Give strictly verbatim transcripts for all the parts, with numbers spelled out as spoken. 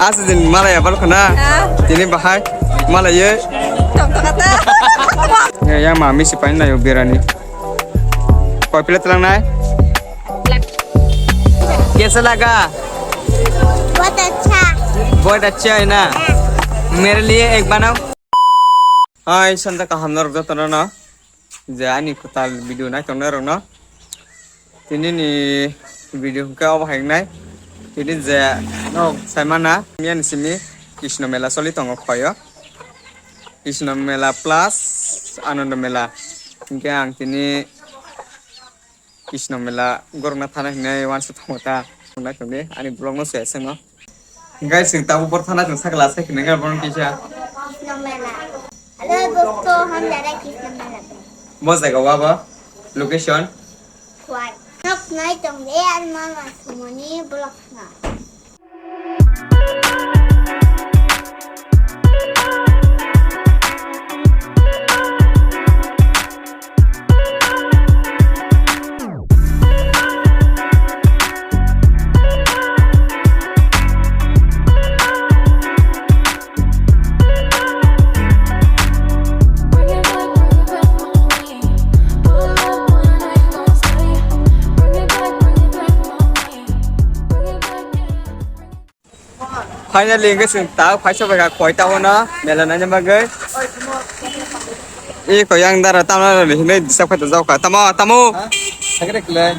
Asli din malaya bal khana. Tini bahai malaya. Yang mami si pain layo berani. Koi plate lang nai. Kaisa laga? Bahut acha. Bahut acha hai na? Mere liye ek banao. Hai, sanja kaham norok jotono no. Je ani kwtal video nai tongnai rok no. Tini ni video hwnkhe obo hai wngnai. Tini je no saimana, miyani simi Krishna Mela choli tongo khoyo. Krishna Mela plus Ananda Mela. Hinkhe ang tini Krishna Mela gorokna thana hinwi uansuk tongo ta. Tongnai tongdi ani vlog no se sengno. Guys, chwng tabuk bor thana chwng sakla se hinwi borok kisa. Krishna Mela. Hello dosto, hum ja rahe Krishna Mela pe. Bo jaga wa ba? Location? Khwai. Nok nai tong de ar mama sumoni vlog na. Finally, hingke chwng ta phaisa bai kha, koi ta o na mela naina bagwi. E koi yang dara tamo hinwi disap khaita jao kha. Tamo, tamo. Ha? Sakre kle.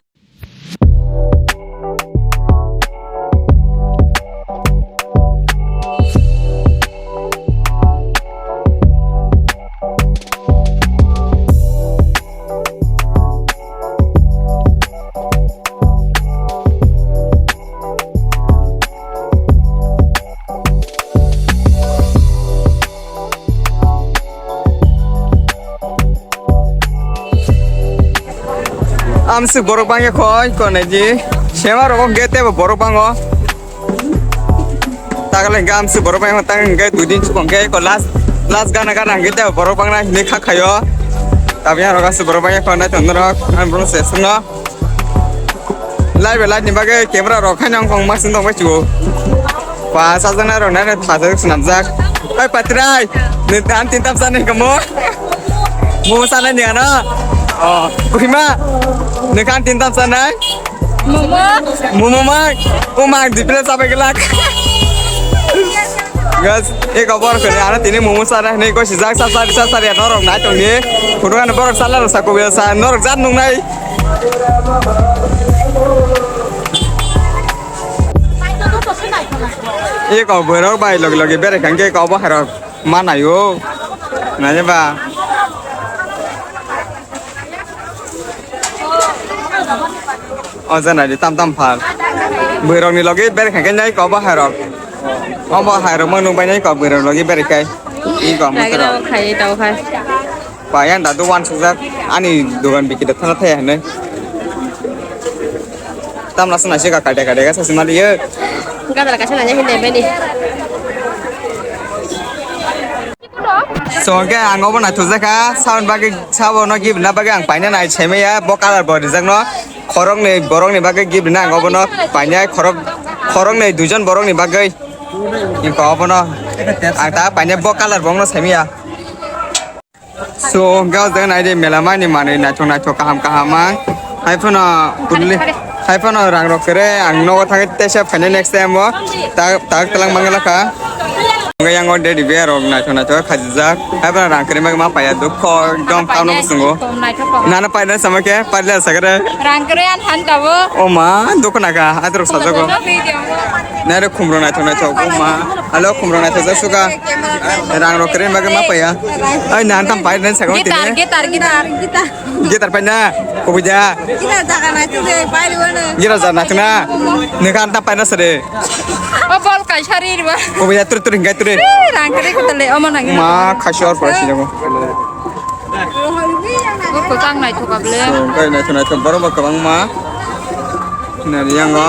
Amswk borok bangya khoi, konai di. Sema rok hwnkhe teibo borok bango. Tagalai hwnkhe amswk borok bangya khoi, tang hwnkhe dui din chukong khe ko last, last gana gana hwnkhe teibo borok bangna hinwi kha khaio. Tabi ang rok amswk borok bangya khoi, nai tong norok, ang borok se swngo. Live live ni bagwi camera rok haino wngkong masing tong bai chugo. Pa sajak nai rok nai thajak swnamjak. Oi patrai, ni dan tin tam sani kamo. Momo sanai ni ano. Oh, kuhima. Ni kan tin tam sanai. Momo. Momo mai. O mai di pila sabai gelak. Guys, e ko borok ni ano tini momo sanai ni ko sijak sa sa sa sa ya norok nai tong ni. Kudu kan borok sala sa ko sa norok jat nung nai. Eko borok bai logi logi bere kangke eko bo harok manayo. Nanya ba. O jana di tam tam phal. Borok ni logi bere kangke nai eko bo harok. O bo harok mang nung bai nai eko borok logi bere kai. Eko mo. Lagi tero. Tau khai, tau khai. Payang dadu wansukjak ani dogan bikida thana thaya hinwi. Tamla swnai se kade kade ga sasi maliyo. Gadal kaisa nanya hinwi beni. So hwnkhe ang obo naithokjakha, saboni bagwi, sabono gift na bagwi ang paina nai saimaya, bo colour bo rijakno. Khoroknwi borokni bagwi gift na ang obono painai, khorok, khoroknwi duijon borokni bagwi. Iko obono ang ta painai bo colour bo wngno saimaya. So, hwnkhe o jaga naidi mela mani manwi naithok naithok kaham kaham ang. Hai phano pudli, hai phano rang rok kwrwi ang nogo thangwi teisa phainai next time o. Ta, tak tlang mangla kha. Hwnkhe yang o teddy bear rok naithok naithok khajijak. Hai phano rang kwrwi ma paya dukho ekdom kano bwswngo. Nana paina sama khe parle sakre. Rang kwrwi an han tabo. O ma dukho naka atrok sajago. Nare khumrok naithok naithok o ma. Alo khumrok naithok jak suka. Rang rok kwrwi bagwi ma paya. Ai nan tam pai nan sakon tini. Gitar, gitar, gitar, gitar. Gitar pai na. Kubuja. Gitar jaga naithok de pai riwano. Gitar jaga naithok na. Nokha tam pai na sade. O bol kai sari riwa. Kubuja tur tur hingai tur. Eh, rang kwrwi kwtal le omo nang. Ma khasor pora sinago. Bo kwchang naithok kha ble. So, hwnkhe naithok naithok borok bo kwbangma. Nari yango.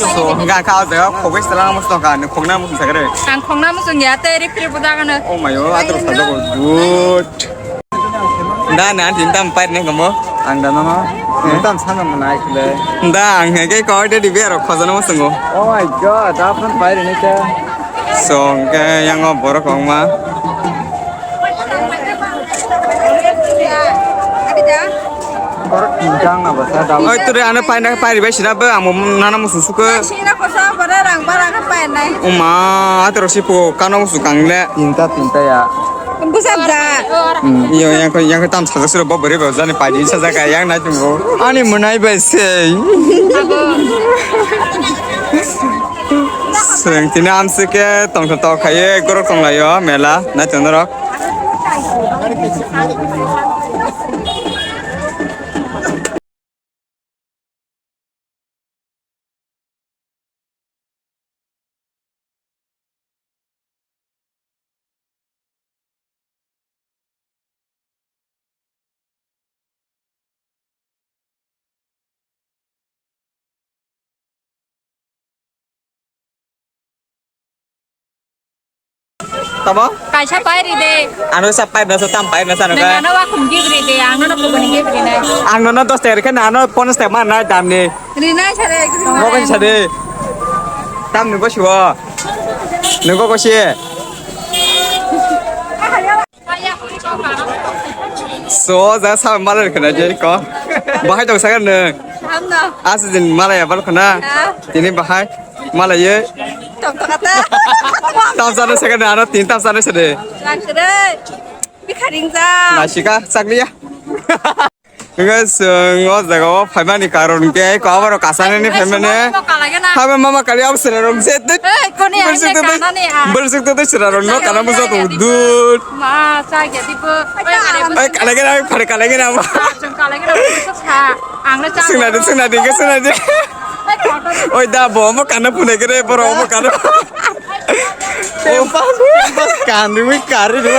So, hwnkhe ang kha o jaga khogwi se lang muchung kha, nung khogna muchung sakhe. Ang khogna muchung ya, tei rip rip bo dagano. Oh my God, atrok sajago, good. Da na, din tam pair ne kamo. Ang da nono, eh, tam sana mana ai kle. Da, ang hege ko teddy bear rok khojana mo sungo. Oh my God, da phone pai rini ta. So, hingke yango borok wngma. Borok tinta wngna bwsa da. Oi, ture ano paina pairi bai sina bo, ang nana musu suko. Sina koso bore rang bara ka painai. Uma, atero sipo, kano musu kangle. Tinta, tinta ya. Bwsajak. Hmm. Iyo, yang ko, yang ko tam sajak suro bo bwrwi bo jani paidi sajak ka yang nai tungo. Ani mwnai bai sei. Swrwng tini amsike tongtho tok khaye gorok tonglaio mela nai tongnorok. Tamo? Kaisa pairi de. Ano sa pairi na sa tam pairi na sa no ka. Nang ano wakum gibri de, ang no kubuni gibri na. Ang no dos taka khe na ano ponchas taka man na damni. Rinai sare. Mogen sare. Tam ni bo siwo. Nungko ko si. So, ja sa malar khna je ko. Bahai tong sagan nung. Hamno. Asijin malaya bal khna. Ha. Tini bahai malaya. Tong tong kata. Tam sana sagan ano tin tam sana sade. Langkre. Bikharing ja. Nasika sakliya. Guys, o jaga o phaimani karon ke ko abaro kasane ni phaimani. Haba mama kali absere rong se. Eh, koni ai kanani ha. Bersik te sira rong no kana musa to dud. Ma, sa ge di bo. Oi, kale ge na, phare kale ge na. Sung kale ge na, sa. Ang na cha. Sung na di, sung na di, sung na di. Oi, da bo mo kana pune gere, boro mo kana. O pas, pas kandi wi kari ri.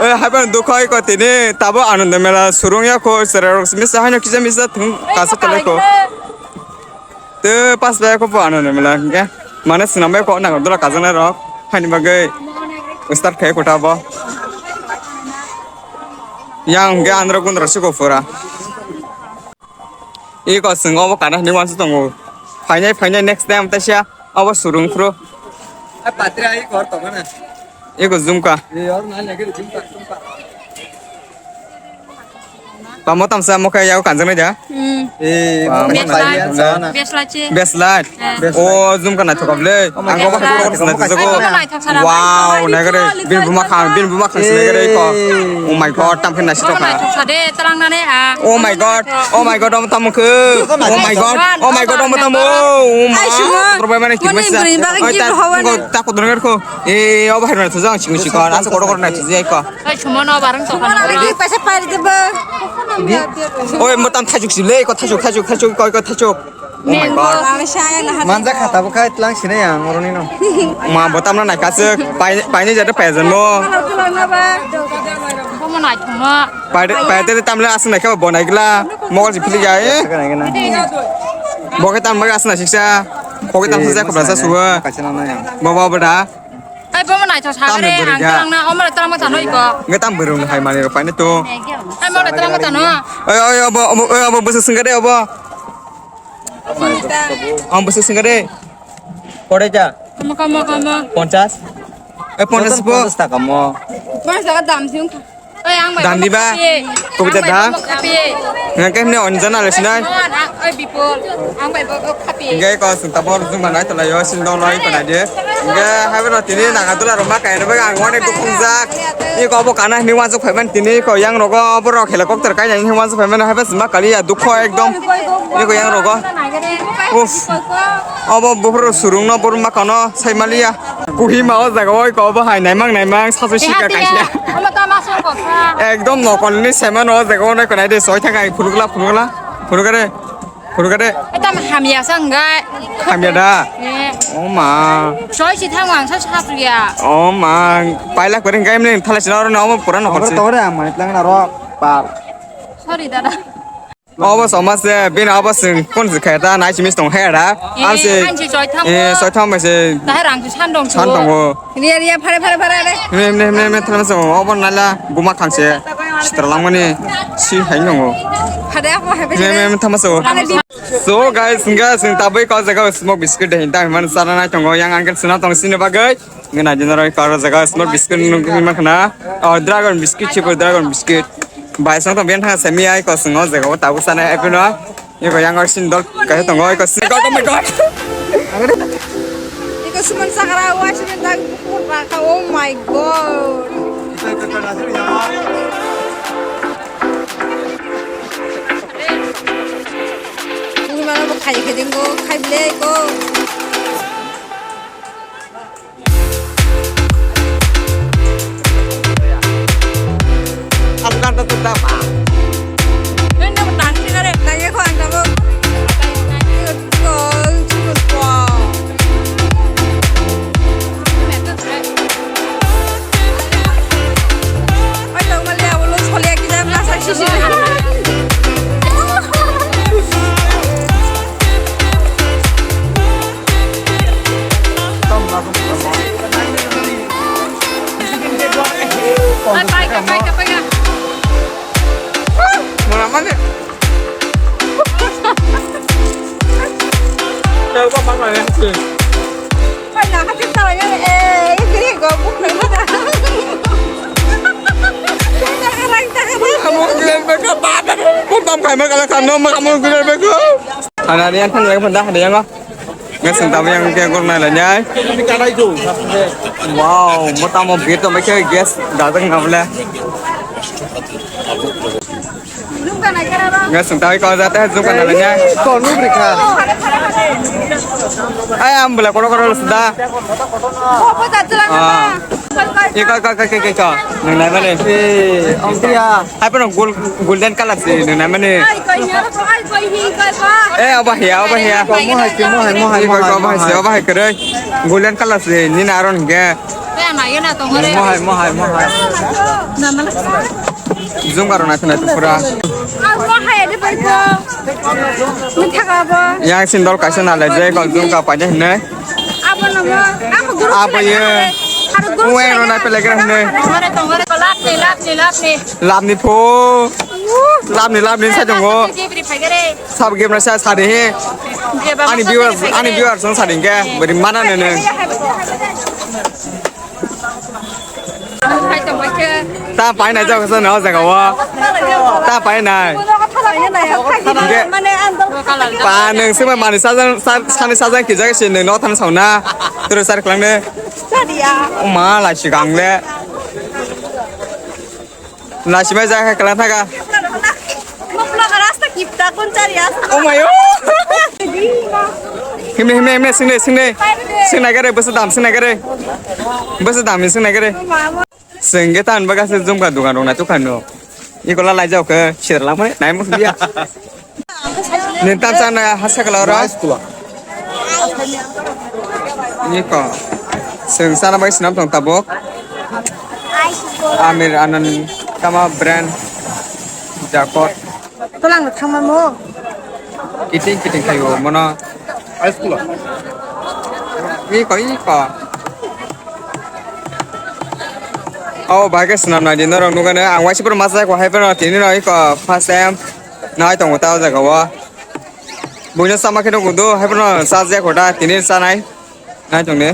Eh, haban dukhai ko tini, tabo Ananda Mela surung ya ko, sira rong misa hano kisa misa thung kasa tele ko. Te pas bai ko bo Ananda Mela hingke. Mane swnam bai ko nang dora kajana rok. Hani bagwi start khai kota bo. Yang hingke andro gundro siko pura. Iko chwng obo kana hinwi uansuk tongo. Phainai, phainai next time teisa obo surung phuru. Ai patra ai kor tongo na. Iko jumka. Ye or na lagi jumka, jumka. Tamo tamsa mokhe yago kanjaknai da? Hmm. Eh, Beslai. Beslai. Beslai. Eh. O jumka naithok le. Ang go ba naithok sara. Wow, naigare. Bin buma khang, bin buma khang naigare ko. Oh my God, tam khe naisi tokha. Oh my God, oh my God, omo tamo khe. Oh my God, oh my God, omo tamo. Oh my God, omo tamo. Ai, sumo. Mani bring back. Oi, ta, ta ko dong ko. Eh, obo hai naithok jang sing sing ko. Asa kotor kotor naithok jai ko. Oi, sumo no barang to. Paisa pari de ba. Oi, mo tam thajuk si le ko, thajuk, thajuk, thajuk, ko, ko thajuk. Oh my God. Manja khata bo khai tlang sine yang oroni no. Ma bo tamna nai kasuk, pai, pai ni jate pai jan mo. Pai, pai te tamle asna khe bo nai gla. Mogol si phili jai. Bo khe tam ma asna siksa. Ko khe tam sa ko sa suwa. Bo bo bo da. Ai, bomo naithok sagre, ang twlang na, omo le twlang ma tano iko. Nge tam bwrwng hai mani rok paine to. Ai, mo le twlang ma tano. Oi, oi, obo, obo, oi, obo, bwswk swngkha de, obo. Ang bwswk swngkha de. Kore ja? Kamo, kamo, kamo. Ponchas? Eh, ponchas bo? Ponchas taka mo. Ponchas taka dam si wngkha. Oi, ang bai. Dam diba? Kobita da? Nang khe hwnwi Anjana le sinai. Oi, Bipul. Ang bai bo khapi. Hingke ko sung tabor jung manai tolai yo sing dong noi ko nai de. Hingke haibeno tini naga dula rok ma kaina bagwi ang onek dukhu wngjak. Iko obo kana hwnwi uansuk phaiman tini ko yang rogo borok helicopter kaina hwnwi uansuk phaiman haiba sima kali ya dukho ekdom. Iko yang rogo. Uff. Obo buphuru surungno borok ma kano saimaliya. Kohima o jaga o iko obo hai naimang naimang sasu sika kaisa. Omo tama song ko kha. Ekdom nokolni saiman o jaga o nai ko nai de soi thang ai phunukla phunukla phunukare phunukare. Eta hamya sa hwnga. Hamya da? Eh. O ma. Soi si thang ang sa sa ya. O ma. Pailak pering kai mene thala sina oro na omo pura nokol si. Tore ang mani tlang na ro pal. Sorry dada. Obo soma se, bini obo swng, kun se khe da, nai simi tong he da. Eh, ang se, ang se soi thang eh, o. Soi thang bai se. Dahai rang se san dong san dong o. Ria, ria, phare, phare, phare, re. Ne, ne, ne, ne, thang se, obo nala, buma khang se. Sitra langmani si hai nongo. Hade apa hai. Mem, mem, thama so. So guys, guys, tabui ko jaga smoke biscuit de hinta man sana nai tongo yang angkel suna tong sini bagai. Ngena dinaro ko jaga smoke biscuit nung ma khna. Oh, dragon biscuit, chipo dragon biscuit. Bai sang to bian thang semi ai ko sngo jaga o tabu sana ai pino. Iko yang or sin dol kai tongo iko sin. Oh my god. Iko suman sakara wa suman tak bukur raka. Oh my god. Ini mana bukai kedenggo kai beli iko. Ang ganda to tama. Nanda mo tang sing are. Lagi ko ang tabo. Ay, lo mali awolo chole ki jam na sa sisi. Mura mani. Kau kau bang lagi. Kau nak hati tahu ya? Eh, ini gua bukan. Kamu gila beko. Kau tam kai mereka kan nom kamu gila beko. Ana dia kan lagi pun dah dia nggak. Ngasing tabi yang kayak gor nai lanyai. Wow, mo tamo bito me ke gas dadang ngamle. Ngasing tabi kau jate hai jung kana lanyai. Kau nu brikha. Ay am bela koro koro suda. Ah. Iko, iko, iko, iko, iko. Nung nai mani. Eh, ongtiya. Hai pano gol-, golden color si nung nai mani. Eh, oba hiya, oba hiya. Mo hai, mo hai, mo hai, iko, mo hai, iko, mo oba hai, hai. Oba hai kere. Golden color si ni na aron ge. Mo hai, mo hai, mo hai. Zoom karo na tuna tu pura. Mo hai de bai ko. Ni thaka ba. Yang sindol kaisa na le je ko zoom ka pa de ne. Abo namo, abo guru. Abo ye. Aro guru. Uwe ro na pele gra ne. Tongore, tongore, lap ni, lap ni, lap ni. Lap ni pho. Lap ni, lap ni sa jongo. Jebri phai gare. Sab game na sa sa de he. Ani viewers, ani viewers sang sa de ke. Beri mana ne ne. Ta pai nai jao sa na jaga wa. Ta pai nai. Ge. Pa nung sima mani sajang, sa-, sani sajang ki jaga si nung no than sauna. Turu sar klang ne. Sadia. O ma la si gang le. Na si mai jaga klang thaga. Moklo rasta kipta kon chari as. O mayo. Himne, himne, himne, singne, singne. Singne gare, basa dam, singne gare. Basa dam, singne gare. Sengge tan baga se jumka dukan rok na tukhan no. Iko la lai jao ke, shir la mane, nai mo dia. Nin tam sana hasa kala ora. Rice kula. Iko. Seng sana bai sinam tong tabok. Amir anan kama brand jakot. Tolang thangma mo. Kiting kiting khayo mono. Ice cooler. Iko, iko. Oh, bagai swnam nai di norok nugano ang waisa pura masa ko hai pura tini no iko first time nai tongo ta jaga o. Buino sama khe nugo do hai pura sa je ko ta tini sanai. Nai tong de.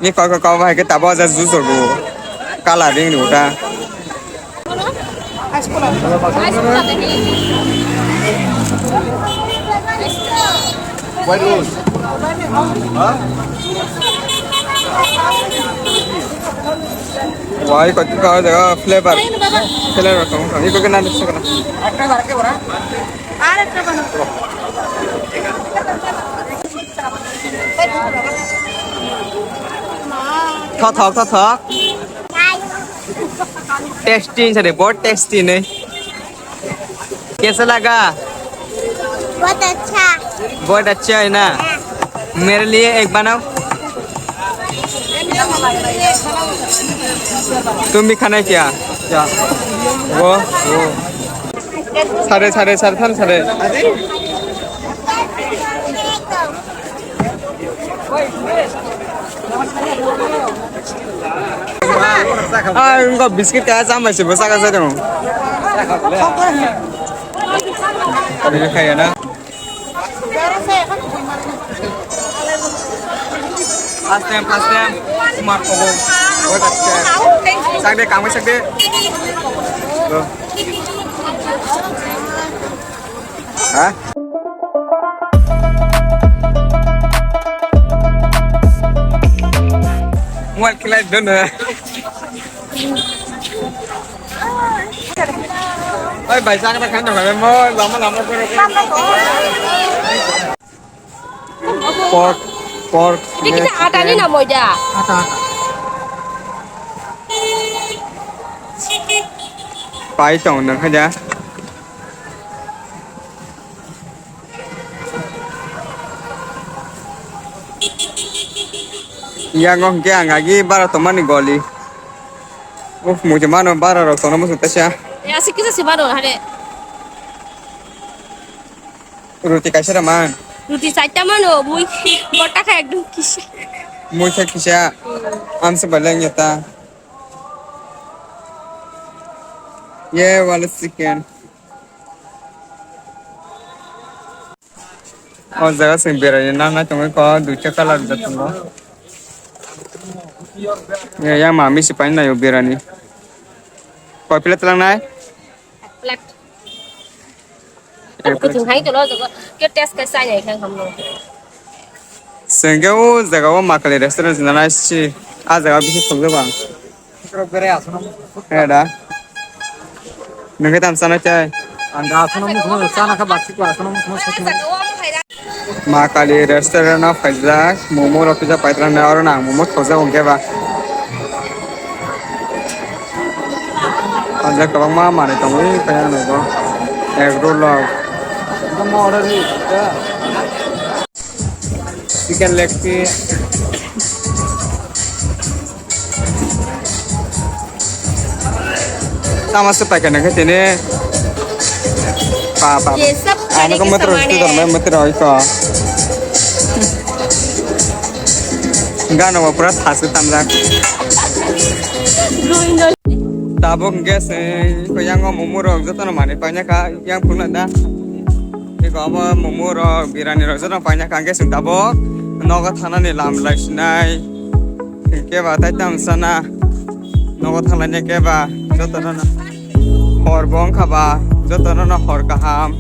Ni kok kok kok hai ke tabo ja juice rw. Kala ding rw ta. White rose. Huh? Wah, iko iko jaga flavor. Flavor tong tong. Iko kena diksa kena. Thothok, thothok. Tasty sare, bahut tasty ne. Kaisa laga? Bahut achha. Bahut achha hai na? Mere liye ek banao. Tum bhi khana hai kya? Kya? Wo, wo. Sare, sare, sare, than sare. Ah, wngkha biscuit kaya chamai se bwsaka se dong. Tadi kaya na. First time, first time. Smart kobo. Sak de, kangma sak de. Ha? Muat kelai dun. Oi, bai, sak na khan na mo, lama lama koro. Pork, pork. Ini kita ata ni na moja. Ata, ata. Pai tong nang khaja. Yang ngok ke ang agi bara tomani goli. Uf, mujhe mano bara rok tono musu tasya. Ya, sikisa si mano hare. Ruti kaisa da man. Ruti chaita mano, mui bota kha ekdom kisa. Mui kha kisa. Amsa baleng yata. Ye wala chicken. O jaga se berai na na tongwi ko duita colour da tongo. Ye yang mami se pai na yo berani. Koi plate lang nai? Plate. Kan kuching hai tolo jogo. Ke test kai sai nai khang hamno. Sengke o jaga o Makali restaurant na nai si. A jaga bisi thok jabang. Eda. Nengke tam sana chai. Anda asana mu sana ka baksi ko asana mu sana. Ma Kali restaurant o phaijak, momo rok pijak paitran na oro nang momo thokjak hwnkhe ba. Pajak kwbangma manwi tongwi kaya naigo. Egg roll rok. Chicken leg piece. Tama se paikha nang khe tini. Pa, pa. Ye sab khane ke samane hai. Ano ko matro oi ko. Gana wa pura thas tamjak. Tabuk hwnkhe se ko yango momo rok jotono manwi paina kha yang phunukna da. Eko abo momo rok birani rok jotono paina kha hwnkhe chwng tabuk nogo thanani lam lai sinai. Keba tai tam sana nogo thanglaina keba jotono no hor bo wngkha ba jotono no hor kaham.